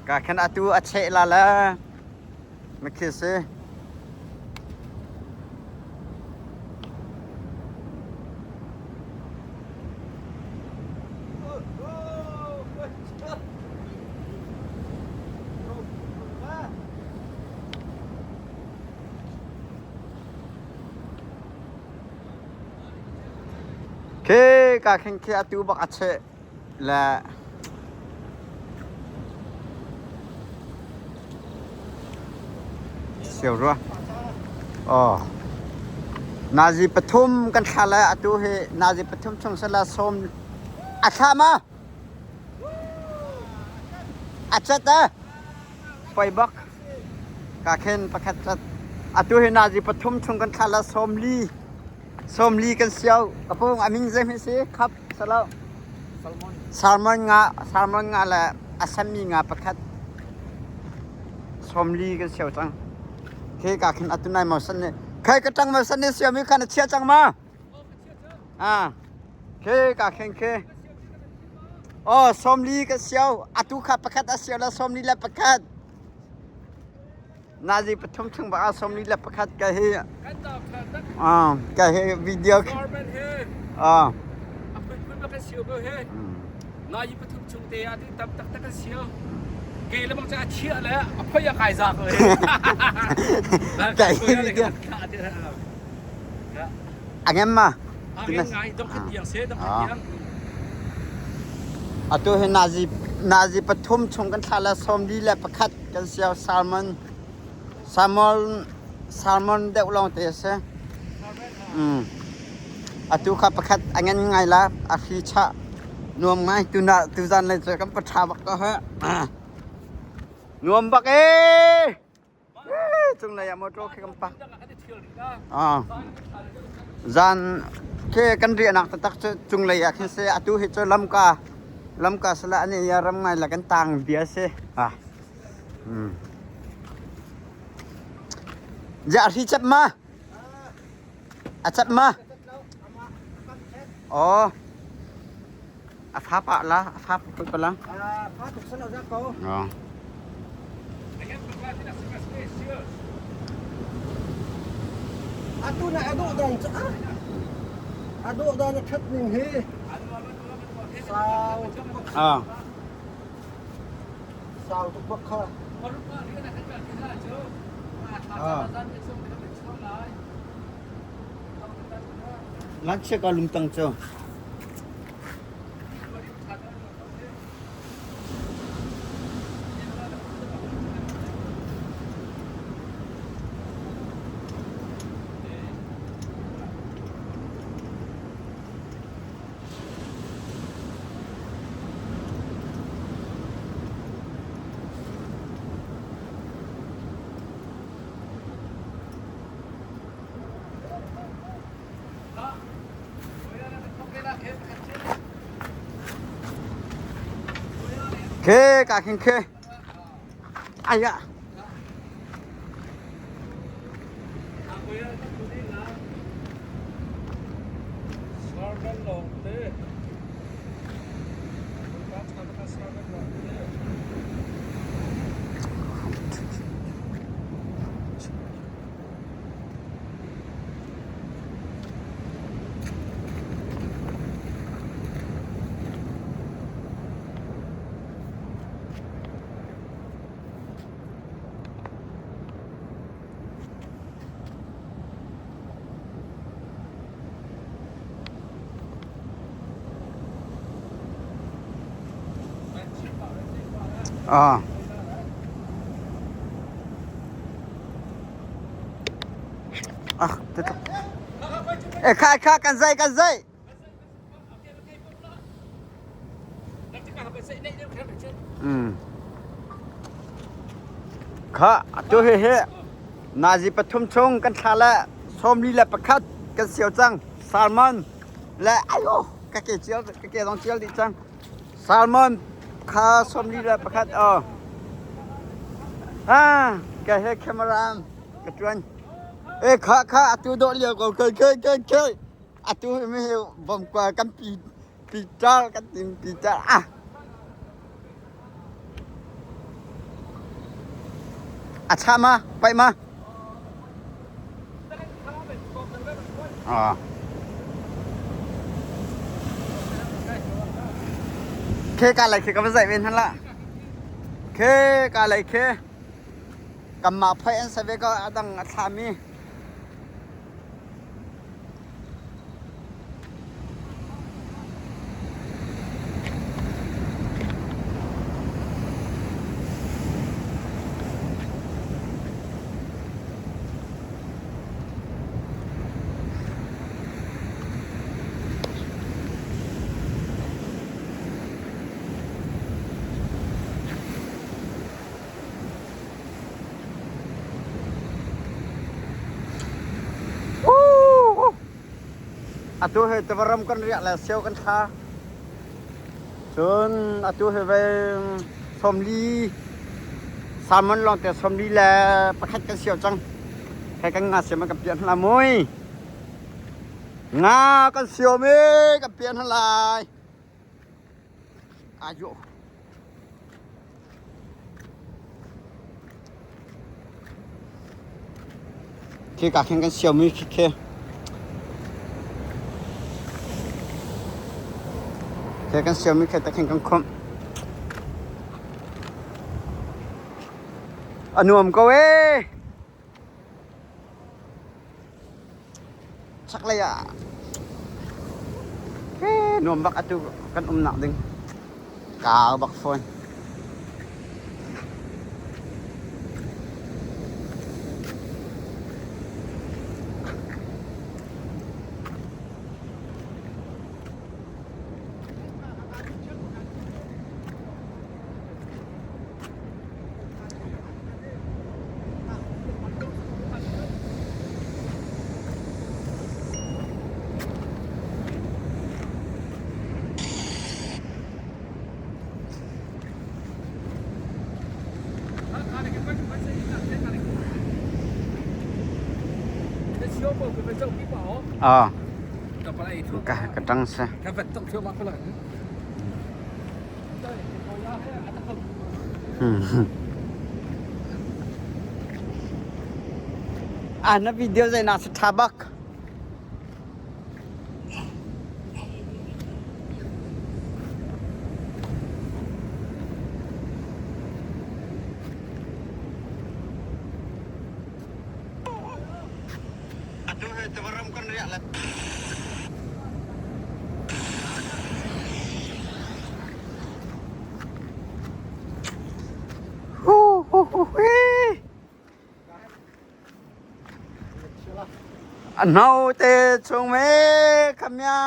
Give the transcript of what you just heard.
ກະແຄ່ນອາຕູອາເຊລາແລ ມາເຄເຊ. ເຄ ກະແຄ່ນເຄອາຕູບັກອາເຊ ແລະ ສຽວຣັວ ອໍ ນາຈີປະທຸມກັນຊະແລະ ອາຕູເຮ ນາຈີປະທຸມຊົງຊະລາຊົມ ອາຊາມາ ອາຊາຕາ ໄຟບັກ ກາເຄັນປະແຄດ ອາຕູເຮ ນາຈີປະທຸມຊົງກັນຊະແລະ ຊົມລີ Somli kan siau. Apa, aming zem hisi, khap, salau. Salmon. Salmon nga, salmon nga la, asami nga pakat. Somli kan siau chang. Ke ka khen atu nai mau san ne. Kai ka tang mau san ne siau mi kan chia chang ma. A. Ke ka khen ke. O, somli kan siau. Atu kha pakat a siau la somli la pakat. ນາຈີປະທຸມເຖິງບາກອາສົມນີ້ແຫຼະປະຄັດກະເຮ ອ່າ ກະເຮວິດີໂອ ອາ ນາຈີປະທຸມຊຸງເຕອາຕິຕຳຕັກຕະກະຊຽວ ເກລະບັງຈະອາເຊຍແລະອະພະຍາກາຍຈາກເລີຍ ກະເຮວິດີໂອ ອາເງມາ ອາເງມາ ດອກກະຕຽງເຊ ດອກກະຕຽງ ອາໂຕເຮນາຈີ ນາຈີປະທຸມຊົງກັນທາລະສົມດີແລະປະຄັດ ກັນຊຽວ ແຊລມອນ ແຊລມອນ ແຊລມອນເດວລອງເຕເຊ ອືມ ອາຕູຄາປະຄັດ ອາແງນໄງລະ ອາຟີຊະ ນວມໄງ ຕຸນະ ຕຸຈັນເລີຍ ເຈີກັນປະທາບັກກະເຮ ອາ ນວມບັກເອ ຈຸງໄລອາໂມໂຕເຄກຳປະ ອາ ຈານເຄກັນເຣຍນະ ຕະຕັກຈຸງໄລອາເຄເຊ ອາຕູເຮເຈີລຳກາ ລຳກາສະລະອານິຍາລຳໄງລະກັນຕາງເບຍເຊ ອາ ອືມ ຢາທີ່ຈັບມາ ອາຈັບມາ ອໍ ອາຟ້າປະລະ ອາຟ້າປະລະ ອາ ອາຕູນະ ອາດູດັງຈະ ອາດູດັງຈະຄັດໜຶ່ງເຮ ຊາວ ອາ ຊາວທຸກບັກຄ່າ ອາ ລັກເຊກອລຸມຕັງໂຈ. ເຄ ກາເຄັງເຄ. ອາຍະ.ເອີ ຂ້າ ຂ້າ ກັນໃສ່ ກັນໃສ່. ອືມ ຄະ ໂຈເຮເຮ ນາຊິປະທຸມຊົງ ກັນຊາແລະ ຊອມລີແລະປະຄັດ ກັນສຽວຈັງ ສາລມອນ ແລະ ອາໂຍ ກະເກຈຽວ ກະເກຕ້ອງຈຽວດີຈັງ ສາລມອນ ຄາ ຊອມລີແລະປະຄັດ ອໍ ອາ ກະເຮ ແຄມະຣາ ກະຈວນ ເອ ຄະ ຄະ ອາຕູໂດດລຽວ ເຄີຍ ເຄີຍ ເຄີຍ ເຄີຍ. ອາຕູມີບົມກວ່າກັນປີ ປີຈາກັນຕີນປີຈາ ອາ ອາຊາມາ ໄປມາ. ອໍ ເຄກາໄລເຄກຳມາໃສ່ເວັນຫັ້ນລະ ເຄກາໄລເຄກຳມາໄພອັນໃສ່ເວກໍອາດັງອາຊາມີ. ອາຕູເຮີ ແຕ່ວ່າຣຳກັນລະຍະແລະ ຊຽວກັນຄາ ເຊີນອາຕູເຮີ ໄປຊົມລີ ສາມມັນລອງແຕ່ຊົມລີແລະ ປະແຄັດກັນຊຽວຈັງ ແຄ່ກັນງາຊຽວມັນກະປ່ຽນຫັ້ນລະ ໂມຍ ງາກັນຊຽວເມກະປ່ຽນຫັ້ນລາຍ. ອາຍຸ ເຄກາແຂ່ງກັນຊຽວມີ ເຄ ເຄ ແຂ່ງກັນຊຽວມີ ເຄ ແຕ່ແຂ່ງກັນຄົມ ອະນວມກໍເວ ສັກລະຍະ ເອີ ນວມບັກອາຕຸກັນອຸມໜາກດຶງ ກາວບັກໂຟນ. ອໍ ກະ ກະຕັງຊະ ອາ ນະວິດຽວໃສ່ໜ້າສະຕາບັກ. ອາ ເນົາເຕຊົງເມ ຄຳຍາ.